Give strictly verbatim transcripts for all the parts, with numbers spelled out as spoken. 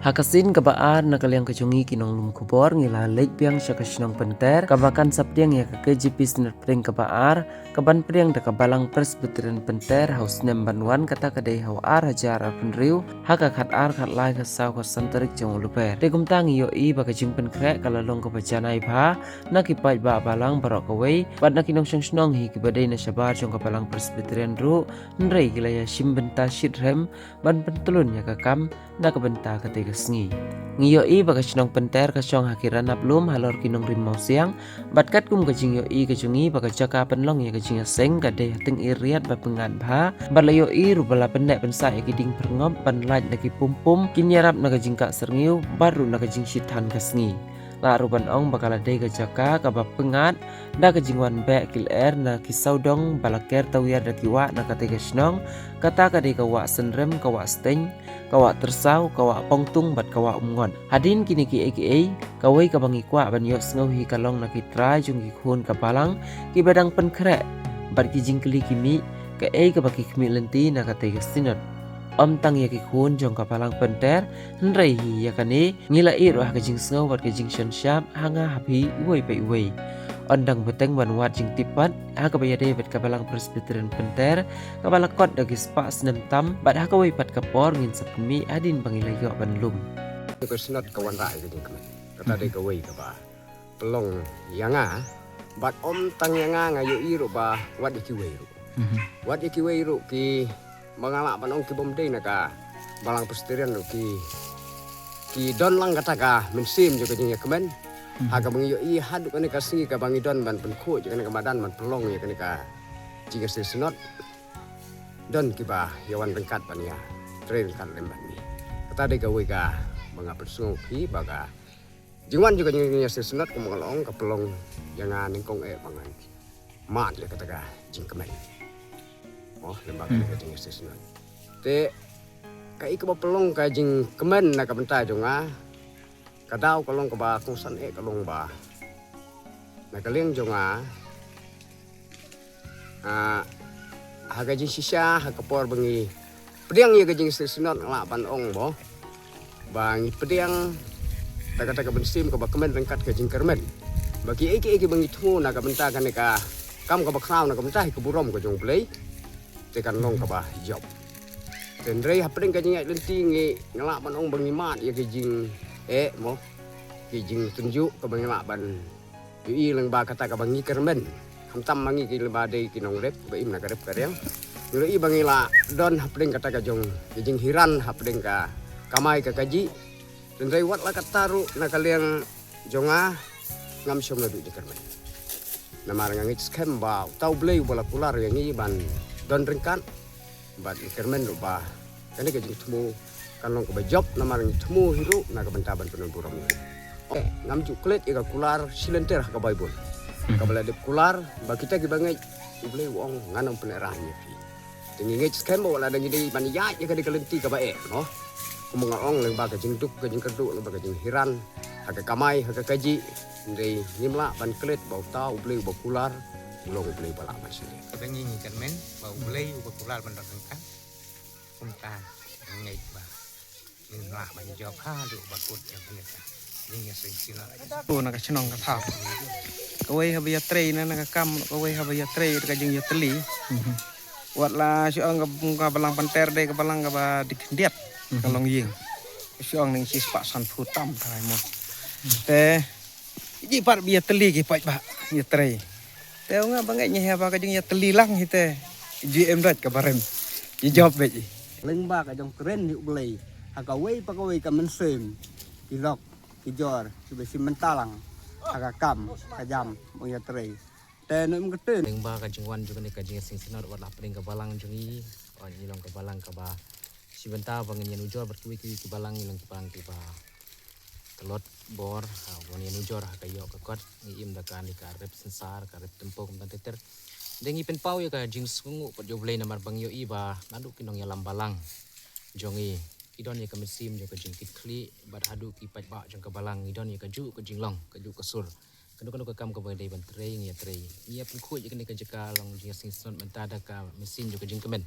Ha ka sien kaba ar na ka liang ka jong ngi ki nonglum khubor ngi la leit biang sha ka shnong Pynter kaba kan sa pdiang ïa ka K J P Synod pdeng kaba ar kaban pdiang da ka Balang Presbyterian Pynter ha u snem ban wan, kata ka dei ha u ar hajar arphew hynriew, ha ka khat ar, khat lai, khat saw, khat san tarik jong u Lber. Te kumta ngi ïohi ba ka jingpynkhreh ka la long kaba janai bha na ki paidbah balang baroh kawei bad na ki nongshong shnong hi kiba dei na shabar jong ka Balang Presbyterian ruh, hynrei ki la ïa shim bynta shitrhem ban pyntlun ïa ka kam na ka bynta katei ka sngi. Ngi ïohi ba ka shnong Pynter ka shong ha ki ranap lum halor ki nongrim mawsiang, bad katkum ka jingïohi ka jong ngi ba ka jaka pynlong ïa ka jingïaseng ka dei ha tyngeh riat ba pyngngad bha, bad la ïohi ruh ba la pynneh pynsah ïa ki dieng pyrngop ban lait na ki pumpum, kin ïarap na ka jingkah syrngiew bad ruh na ka jingshithan ka sngi. Lah ruh ban ong ba ka la dei ka jaka kaba pyngngad da ka jingwan beh ki lyer na ki sawdong ba la ker tawiar da ki wah na katei ka shnong, kata ka dei ka wah Synrem, ka wah Steng, ka wah Tyrsaw, ka wah Pongtung bad ka wah Umngot. Hadien kine kiei kiei, kawei kaba ngi kwah ban ïohsngew hi ka long na ki trai jong ki khun ka balang kiba dang pynkhreh bad ki jingkylli ki mih, kaei kaba ki khmih lynti na katei ka Synod. Ym tang ïa ki khun jong ka Balang Pynter, hynrei hi ïa kane ngi la ïoh ruh ha ka jingsngew bad ka jingshon shap ha nga ha phi uwei pa uwei. Yn dang bteng ban wad jingtip pat ha kaba ïadei bad ka Balang Presbyterian Pynter kaba la kot da ki spah snem tam, bad ha kawei pat ka por ngin sa pynmih hadien ba ngi la ïoh ban lum. Ka Synod ka wanrah ïa ka jingkmen, kata dei kawei kaba pynlong ïa nga, bad ym tang ïa nga, nga ïohi ruh ba wat ïa kiwei ruh. Wat ïa kiwei ruh ki ba nga lah ban ong ki bym dei na ka Balang Presbyterian ruh ki, ki don lang kata ka mynsiem jong ka jingïakmen. Ha kaba ngi ïohi haduh kane ka sngi kaba ngi don ban pynkhuid ïa kane ka madan ban pynlong ïa kane ka jingïaseng Synod, don kiba ïa wan ryngkat ban ïatrei ryngkat lem bad ngi. Kata dei kawei kaba nga pynsngew phi ba ka jingwan jong ka jingïaseng Synod kumba nga la ong ka pynlong ïa nga nyngkong eh ba ngan mad ïa kata ka jingkmen. Oh, lem bad kane ka jingïaseng Synod. Te kaei kaba pynlong ka jingkmen na ka bynta jong nga, ka daw ka long kaba kongsan eh ka long ba na ka liang jong nga, ah, ha ka jingshisha ha ka por ba ngi pdiang ïa ka jingïaseng Synod nga lah ban ong mo ba ngi pdiang da kata ka mynsiem kaba kmen ryngkat ka jingkyrmen ba kiei kiei kiba ngi thmu na ka bynta kane ka kam kaba khraw na ka bynta hi ka burom ka jong U Blei, te kan long kaba jop. Te hynrei hapdeng ka jingïaid lynti ngi, nga lah ban ong ba ngi mad ïa ka jingeh mo, ka jingtynjuh kaba ngi lah ban ïohi lyngba kata kaba ngi kyrmen. Khamtam ma ngi ki lyngba dei ki nongrep ba im na ka rep ka riang. Ngi ïohi ba ngi la don hapdeng kata ka jong ka jinghiran hapdeng ka kamai ka kajih. Hynrei wat la katta ruh na ka liang jong nga ngam shym la duh jingkyrmen. Namar nga ngeit skhem ba uta U Blei uba la kular ïa ngi ban don ryngkat bad ngi kyrmen ruh ba kane ka jingthmu kan long kaba jop namar ngi thmu hi ruh na ka bynta ban pynlong burom ïa u. Ngam ju klet ïa ka kular shi lynter ha ka Baibl kaba la dep kular ba kita kiba ngeit U Blei u ong ngan ym pyneh rah ïa phi. Te ngi ngeit skhem ba wat la da ngi dei ban ïaid ïa kane ka lynti kaba eh noh. Kumba nga ong lyngba ka jingduk ka jingkyrduh lyngba ka jinghiran ha ka kamai ha ka kajih. Hynrei ngim lah ban klet ba uta U Blei uba kular u long U Blei uba lah ban shaniah. Kaba ngi ngi kyrmen ba U Blei uba kular ban don ryngkat. Kumta ngeit ba ngin lah ban jop haduh ba kut jong kane ka jingïaseng Synod. To na ka shnong ka thaw. Kawei haba ïatrei na, na ka kam, kawei haba ïatrei ka jingïatylli. Wat la shu ong ka, ka Balang Pynter dei ka balang kaba dik khyndiat ka longïing. Shu ong ning shi spah sanphew tam tharai mo. Te Ji pat ba ïatylli ki paidbah ïatrei. Te nga ba ngeit ngi haba ka jingïatylli lang hi te. Ji em dait kaba rem. Ji jop beit ji. Lyngba ka jong kren hi U Blei ha kawei pa kawei ka mynsiem, ki lok ki jor kiba shim bynta lang ha ka kam ka jam ba ïatrei. Te nym kyrteng. Lyngba ka jingwan jong kane ka jingïaseng Synod wat la pdeng ka balang jong ngi, wan ngi long ka balang kaba shim bynta ba ngin ïanujor bad kiwei kiwei ki balang, ngi long ki balang kiba tlot bor ha ban ïanujor ha ka ïoh ka kot. Ngi im da kane ka rep synsar, ka rep tympew kumta ter ter. Te ngi pynpaw ïa ka jingsngewnguh pat ïa U Blei namar ba ngi ïohi ba naduh ki nongïalam balang jong ngi ki don ïa ka mynsiem jong ka jingkitkhlieh bad haduh ki paidbah jong ka balang ngi don ïa kajuh ka jinglong, kajuh ka sur. Kano kano ka kam kaba dei ban trei ngi ïatrei. Ngi ïa pynkhuid ïa kane ka jaka long jingïaseng Synod mynta da ka mynsiem jong ka jingkmen.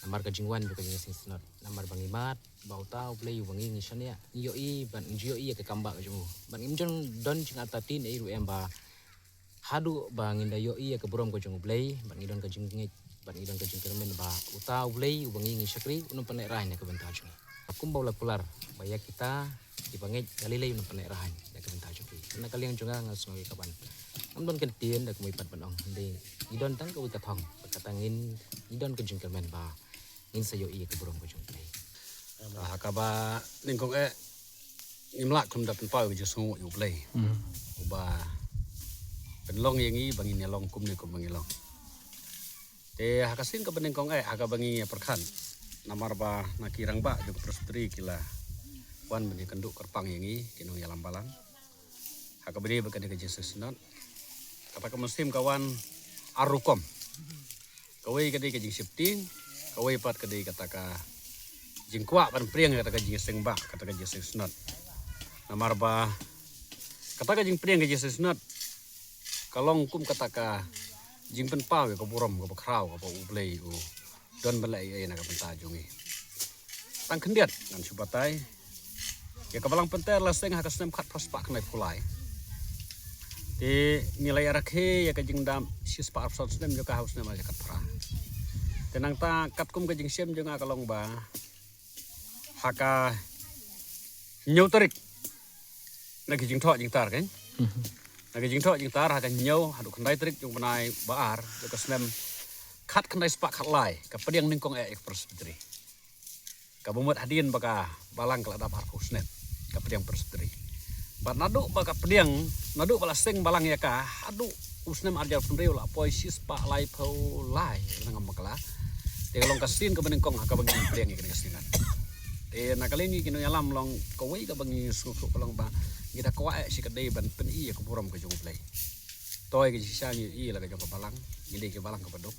Namar ka jingwan jong ka jingïaseng synod, namar ba ngi mad ba uta U Blei uba ngi ngi shaniah, ngi ïohi bad ngi ju ïohi ïa ka kam ba ka jong u. Bad ngim ju don jingartatien ei ruh em ba haduh ba ngin da ïohi ïa ka burom ka jong U Blei bad ngi don ka jingngeit bad ngi don ka jingkyrmen ba uta U Blei uba ngi ngi shakri un ym pynlehrain na ka bynta jong ngi. Kumba u la kular ba ïa kita kiba ngeit da lei lei un ym pynlehrain na ka bynta jong ki. Na ka liang jong nga nga sngew ïa ka ban, ngam don ka ktien da kumno pat ban ong, hynrei ngi don tang kawei ka thong, ba kata ngin, ngi don ka jingkyrmen ba ngin sa ïohi ïa ka burom ka jong U Blei. Ah, ha kaba nyngkong eh ngim lah khlem da pynpaw ïa ka jingsngewnguh ïa U Blei, uba pynlong ïa ngi ba ngin ïa long kumne kumba ngi long. Te ha ka sien kaba nyngkong eh ha kaba ngi ïa pyrkhat, namar ba na ki rangbah jong ka Presbytery ki la wan ban ïakynduh kyrpang ïa ngi ki nongïalam balang ha kaba ïadei bad kane ka jingïaseng synod. Kata ka mynsiem ka wan ar rukom. Kawei ka dei ka jingsheptieng, kawei pat ka dei kata ka jingkwah ban pdiang kata ka jingïaseng bah, kata ka jingïaseng synod. Namar ba kata ka jingpdiang ka jingïaseng synod ka long kum kata ka jingpynpaw ïa ka burom kaba khraw kaba U Blei u don ban leh ei ei na ka bynta jong ngi. Tang khyndiat ngan shu batai ïa ka Balang Pynter la seng ha ka snem khatphra spah khyndai phew lai. Te ngi la ïa rakhe ïa ka jingdap shispah arphew san snem jong ka ha u snem ar hajar khatphra. Te nangta katkum ka jingshem jong nga ka long ba ha ka hynñiew tarik na ki jingthoh jingtar, kan? Na ki jingthoh jingtar ha ka hynñiew haduh khyndai tarik jong u bnai ba ar jong ka snem khatkhyndai spah khatlai ka pdiang nyngkong eh ïa ka Presbytery. Kaba mut hadien ba ka Balang ka la dap arphew snem ka pdiang Presbytery. Bad naduh ba ka pdiang, naduh ba la seng Balang ïa ka haduh u snem ar hajar hynriew la poi shispah laiphew lai, lada ngam bakla. Te ka long ka sien kaba nyngkong ha kaba ngi pdiang ïa kane ka synod. Te na ka liang ngi ki nongïalam long kawei kaba ngi sngewthuh ka long ba ngi da kwah eh shi ka dei ban pyni ïa ka burom ka jong U Blei. To ïa ka jingshisha ngi ïohi la ka jong ka Balang, ngi dei ki Balang kaba duk,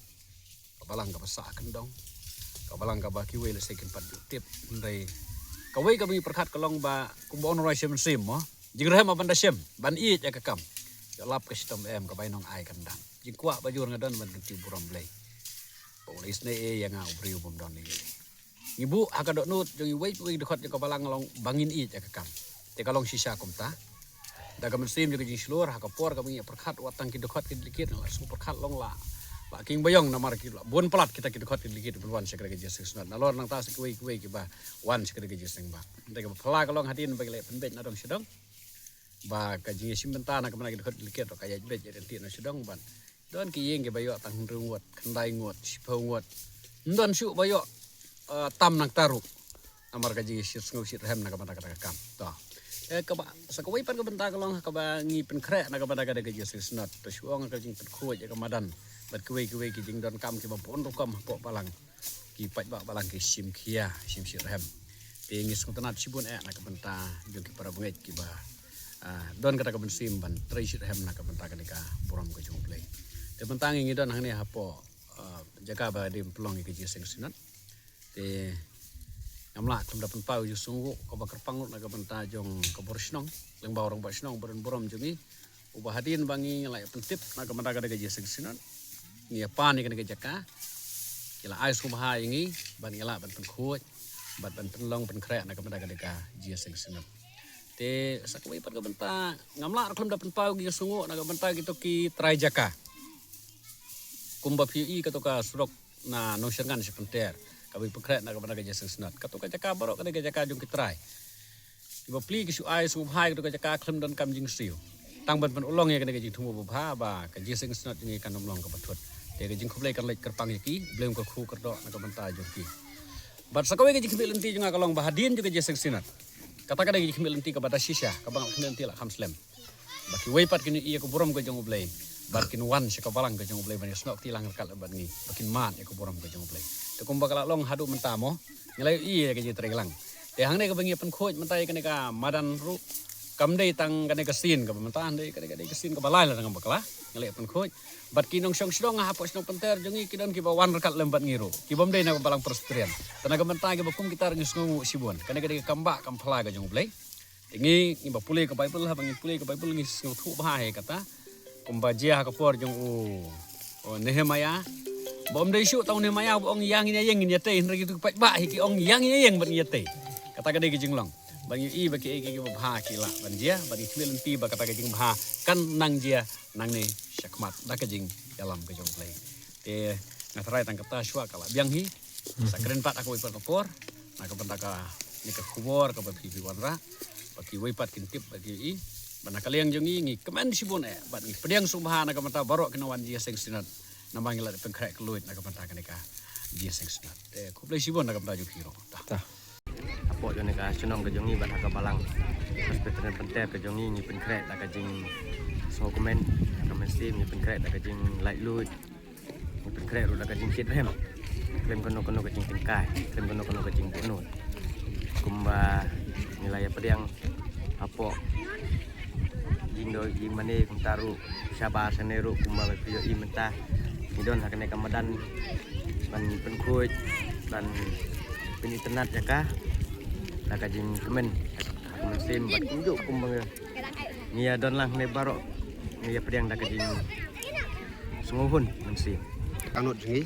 ka Balang kaba sah kyndong, ka Balang kaba kiwei lehse kim pat ju tip. Hynrei kawei kaba ngi pyrkhat ka long ba kumba U Nongrai Shem Mynsiem mo, jingrhem ban da shem ban ïeit ïa ka kam. Ïa lap ka shitom em, ka bainong ai kan dang. Jingkwah bajur nga don ban kyntiew burom Blei. Ba u la isynei ïa nga u briew bym don ei ei. Ngi buh ha ka dohnud jong iwei pa iwei ki dkhot jong ka Balang long ba ngin ïeit ïa ka kam. Te ka long shisha kumta. Da ka mynsiem jong ka jingshlur ha ka por kaba ngi ïa pyrkhat wat tang ki dkhot ki delegate, la shu pyrkhat long la, la king ba ïong namar ki la bun palat kita ki dkhot ki delegate ban wan sha kane ka jingïaseng synod. Nalor nangta sa kiwei kiwei kiba wan sha kane ka jingïaseng bah. Te kaba phylla ka long hadien ba ki la pynbeit na dong sha dong, ba ka jingïashim bynta na ka bynta ki dkhot ki delegate ruh ka ïaid beit ïaid ryntih na sha dong bad don ki ïing kiba ïoh tang hynriew ngut, khyndai ngut, shiphew ngut. Ym don shuh ba ïoh, eh, tam nangta ruh. Namar ka jingshit sngew shit rhem na ka bynta kata ka kam. To. Eh, kaba, sa kawei pat ka bynta ka long kaba ngi pynkhreh na ka bynta kata ka jingïaseng synod. To shu ong ka jingpynkhuid ïa ka madan bad kiwei kiwei ki jingdonkam kiba bun rukom hapoh Balang. Ki paidbah Balang ki shim khia, shim shit rhem. Te ngi sngewtynnat shibun eh na ka bynta jong ki para bangeit kiba, ah, don kata ka mynsiem ban trei shit rhem na ka bynta kane ka burom ka jong U Blei. Te mynta ngi ngi don hangne hapoh, ah, jaka ba dei ban pynlong ïa ka jingïaseng synod. Te ngam lah khlem da pynpaw ïa ka jingsngewnguh kaba kyrpang ruh na ka bynta jong ka bor shnong, lyngba u rangbah shnong ba don burom jong ngi, uba hadien ba ngi la ïa pyntip na ka bynta kane ka jingïaseng synod, ngi ïa pan ïa kane ka jaka, ki la ai sngewbha ïa ngi ban ïa lah ban pynkhuid bad ban pynlong pynkhreh na ka bynta kane ka jingïaseng synod. Te sa kawei pat ka bynta ngam lah ruh khlem da pynpaw ïa ka jingsngewnguh na ka bynta kito ki trai jaka. Kumba phi ïohi kato ka surok na Nongshyrngan sha Pynter kaba pynkhreh na ka bynta ka jingïaseng synod. Kato ka jaka baroh kane ka jaka jong ki trai. Kiba plie ki shu ai sngewbha ïa kato ka jaka khlem donkam jingsiew, tang ban pynurlong ïa kane ka jingthmu babha ba ka jingïaseng synod jong ngi kan ym long kaba thut. Te ka jingkhublei kan leit kyrpang ïa ki, Blei un kyrkhu kyrdoh na ka bynta jong ki. Bad sa kawei ka jingkhmih lynti jong nga ka long ba hadien jong ka jingïaseng synod, kata ka dei ka jingkhmih lynti kaba da shisha, kaba nga la khmih lynti la kham slem. Ba kiwei pat kin ïohi ïa ka burom ka jong U Blei bad kin wan sha ka Balang ka jong U Blei ban ïasnoh kti lang ryngkat bad ngi, ba kin mad ïa ka burom ka jong U Blei. Te kumba ka la long haduh mynta mo, ngi la ïohi ïa ka jingtrei lang. Te hangne kaba ngi ïa pynkhuid mynta ïa kane ka madan ruh kam dei tang kane ka sien kaba mynta, hynrei kane ka dei ka sien kaba lai lada ngam bakla. Ngi la ïa pynkhuid bad ki nongshong shnong hapoh shnong Pynter jong ngi ki don kiba wan ryngkat lem bad ngi ruh, kibym dei na ka Balang Presbyterian. Te na ka bynta kiba kum kita ruh ngi sngewnguh shibun. Kane ka dei ka kam bah kam phylla ka jong U Blei. Te ngi, ngi ba pule ka Baibl, haba ngi pule ka Baibl ngi sngewthuh bha ïa kata. Kumba jia ha ka por jong u, u Nehemaïah, Ba ym dei shuh tang une maya ba ong ïa ngin ïa ïeng ngin ïa tei, hynrei kitu ki paidbah hi ki ong ïa ngin ïa ïeng ban ïa tei. Kata ka dei ka jinglong. Ban ïohi ba kiei kiei kiba bha ki lah ban jia, ban ïa khmih lynti ba kata ka jingbha kan nang jia nangne shakhmat da ka jingïalam ka jong U Blei. Te nga tharai tang kata shuwa ka la biang hi. Sa kren pat ha kawei pat ka por na ka bynta kane ka khubor kaba phi phi wanrah. Ba kiwei pat kin tip ba ki ïohi. Ba na ka liang jong ngi ngi kmen shibun eh bad ngi pdiang sngewbha na ka bynta baroh ki nongwan jingïaseng Synod. Namar ngi la pynkhreh kylluid na ka bynta kane ka jingïaseng Synod. Te khublei shibun na ka bynta jong phi ruh. Tah. Hapoh jong kane ka shnong ka jong ngi bad ha ka balang Presbyterian Pynter ka jong ngi, ngi pynkhreh da ka jingsngewkmen, da ka mynsiem, ngi pynkhreh da ka jinglaitluid, ngi pynkhreh ruh da ka jingkit rem. Khlem kano kano ka jingtyngkai, khlem kano kano ka jingbuhnud. Kumba ngi la ïa pdiang hapoh jingdon jingmane kumta ruh, shabar shane ruh kumba ba phi ïohi mynta. Ngi don ha kane ka madan ban pynkhuid, ban pynitynnad ïa ka da ka jingkmen ha ka mynsiem bad kumjuh kumba ngi ïa don lang ne baroh ngi ïa pdiang da ka jingsngewhun mynsiem. Ka nud jong ngi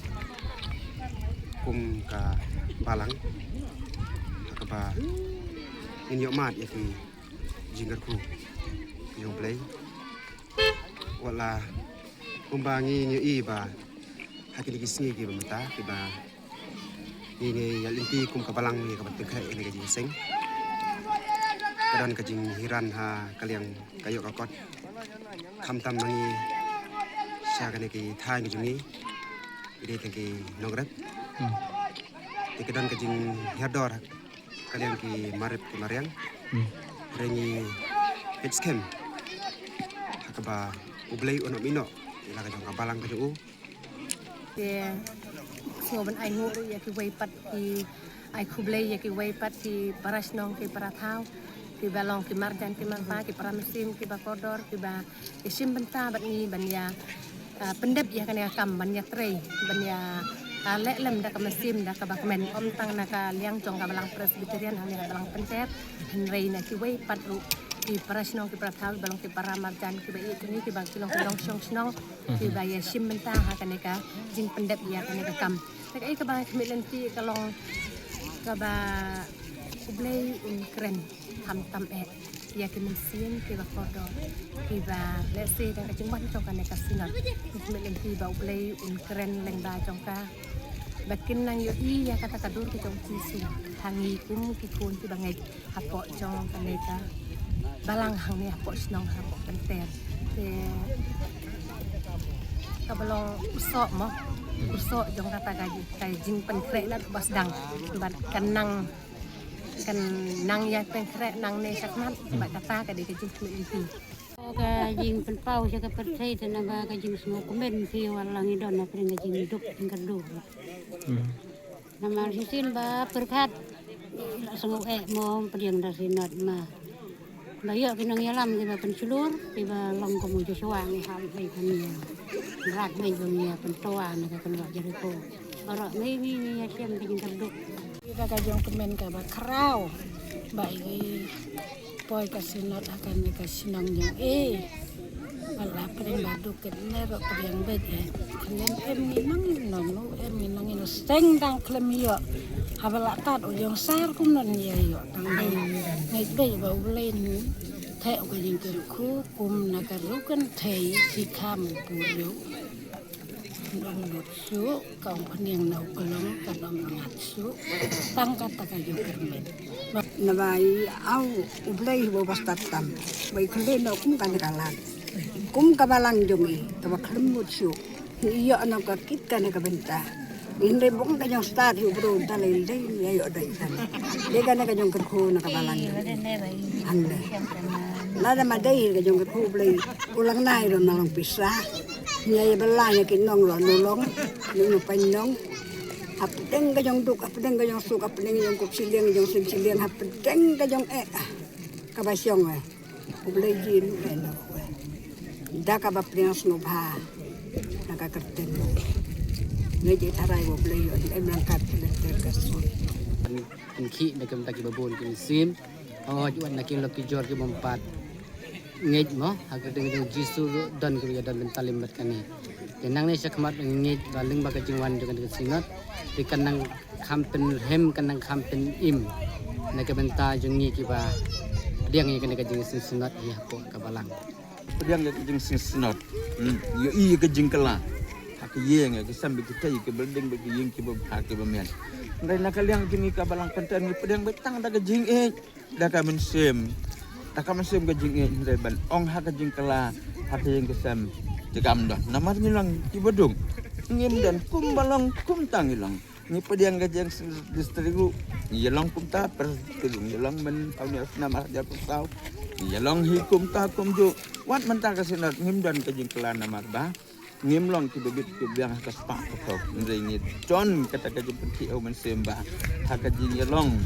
kum ka balang ha kaba ngin ïoh mad ïa ki jingkyrkhu jong U Blei. Wat la kumba ngi ïohi ba ha kine ki sngi kiba mynta kiba ngi ngi ïa lynti kum ka balang ngi kaba tyngkhuh ïa kane ka jingïaseng. Ka don ka jinghiran ha ka liang ka ïoh ka kot. Khamtam ma ngi sha kane ki thaiñ ka jong ngi, ki dei tang ki nongrep. Te ka don ka jinghiar dor ka liang ki marep ki mariang. Hynrei ngi ngeit skhem ha kaba U Blei un ym ïehnoh ïa la ka jong ka balang ka jong u. Te sngewbha ban ai nguh ruh ïa kiwei pat ki, ai khublei ïa kiwei pat ki para shnong ki para thaw kiba long ki marjan ki marpa, ki para mynsiem kiba kordor kiba ïashim bynta bad ngi ban ïa ah, pyndep ïa kane ka kam ban ïatrei, ban ïa, ah, leh lem da ka mynsiem da kaba kmen, ym tang na ka liang jong ka balang Presbyterian hangne ha balang Pynter, hynrei na kiwei pat ruh ki para shnong ki para thaw, kiba long ki para marjan, kiba ïeit jong ngi, kiba ki long ki nongshong shnong, kiba ïashim bynta ha kane ka jingpyndep ïa kane ka kam. Te kaei kaba khmih lynti ka long kaba U Blei un kren khamtam eh ïa ki mynsiem kiba kordor kiba lehse da ka jingwan jong kane ka Synod. Ngi khmih lynti ba U Blei un kren lyngba jong ka ba kin nang ïohi ïa kata ka dur ka jong U Jisu ha ngi kum ki khun kiba ngeit hapoh jong kane ka balang hangne hapoh shnong hapoh Pynter. Te kaba long u soh mo, u soh jong kata ka, ka jingpynkhreh lad ba sdang bad ka nang Kan nang ïa pynkhreh nangne shakhmat bad kata ka dei ka jingkhmih lynti. Ka jingpynpaw sha ka pyrthei te naba ka jingsngewkmen phi wat la ngi don hapdeng ka jingduk jingkyrduh. Namar shisien ba pyrkhat la sngew eh mo pdiang da Synod ma. Ba ïoh ki nongïalam kiba pynshlur kiba long kum u Joshua ngi hap beit ban ïa brat beit ban ïa pyntoa na ka kynroh Jeriko. Baroh ngi ngi ngi ïa shem ka jingkyrduh. Ïa ka jong kmen kaba khraw ba i poi ka Synod ha kane ka shnong jong i. Ba la pdeng ba duk kane ba pdeng beit eh. Khlem em ngi nang nong nu em ngi nang ino seng dang khlem ïoh. Haba la tad u jong sar kum non ïa ïoh tang dei. Ngai dei ba u Blei ni. Theh u ka jingkyrkhu kum na ka ruh kan thei shi kham pur ïoh. Nong lut shuh ka ong pniang na u klong ka dom ngat shuh. Tang kata ka jong kyrmen. Naba i au u Blei ba ba stad tam. Ba i khulin na kum kane ka lang. Kum ka balang jong i kaba khlem mut shuh. Ngi ïoh na ka kit kane ka bynta. Ngi hynrei bong ka jong stad hi u bro da lei lei ngi ïoh dei kane. Dei kane ka jong kyrkhu na ka balang jong i. Hynrei lada ma dei ka jong kyrkhu u Blei u lang nai ro na long pisa. Ngi ïa ba la ïa ki nong ro nu long nu nu pain nong. Hapdeng ka jong duk, hapdeng ka jong suk, hapdeng ka jong kup shiliang, jong sim shiliang, hapdeng ka jong eh. Kaba shong eh. U Blei jin eh na u eh. Da kaba pdeng sngewbha na ka kyrteng. Ngi ji tharai u Blei ïoh em lang kat pdeng ter ka sui. Ngi khih na ka bynta kiba bun ki mynsiem. Hooid wat na ki lok ki jor ki bym pat. Ngeit mo, ha ka kyrteng jong u Jisu ruh don kiba ïa don bynta lem bad kane. Te nangne shakhmat ngeit ba lyngba ka jingwan jong kane ka synod, te kan nang kham pynrhem, kan nang kham pynim na ka bynta jong ngi kiba pdiang ïa kane ka jingseng synod hi hapoh ka balang. Pdiang ïa ka jingseng synod. Hmm. Ïohi ïa ka jingkylla ha ka ïing, ïa ka sem bad ka tei, ïa ka building bad ka ïing kiba bha kiba miat. Hynrei na ka liang jong ngi ka balang kynta ngi pdiang beit tang da ka jingïeit, da ka mynsiem, da ka mynsiem ka jingïeit, hynrei ban ong ha ka jingkylla ha ka ïing ka sem te kam don. Namar ngi long kiba duk, ngim don kumba long kumta ngi long. Ngi pdiang ka jingseng district ruh, ngi ïa long kumta, Presbytery ruh ngi ïa long myn, ha une u snem ar hajar arphew saw ngi ïa long hi kumta kumjuh. Wat mynta ka synod ngim don ka jingkylla namar ba ngim long kiba bit kiba biang ha ka spah ka thok, hynrei ngi don kata ka jingpynthiah u mynsiem ba ha ka jingïalong,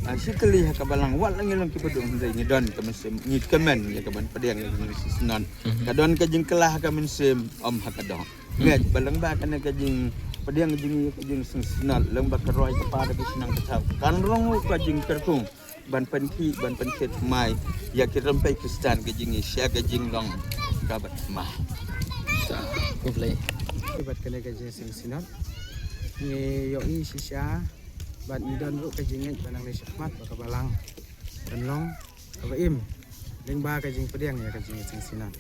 ah, shi tylli ha ka balang, wat la ngi long kiba duk, hynrei ngi don ka mynsiem, ngi kmen ïa ka ban pdiang ïa ka jingseng synod. Mhm. Ka don ka jingkylla ha ka mynsiem, ym ha ka doh. Ngeit ba lyngba kane ka jingpdiang jong ngi ïa ka jingseng synod, lyngba ka roi ka par da ka shnong ka thaw, kan long ruh ka jingkyrkhu ban pynkhih, ban pynkit mai ïa ki rympei Khristan ka jingïeit sha ka jinglong kaba thymmai. Sa, khublei. Bad kane ka jingseng synod ngi ïohi shisha bad ngi don ruh ka jingngeit ba nangne shakhmat ba ka balang kan long kaba im lyngba ka jingpdiang ïa ka jingseng synod.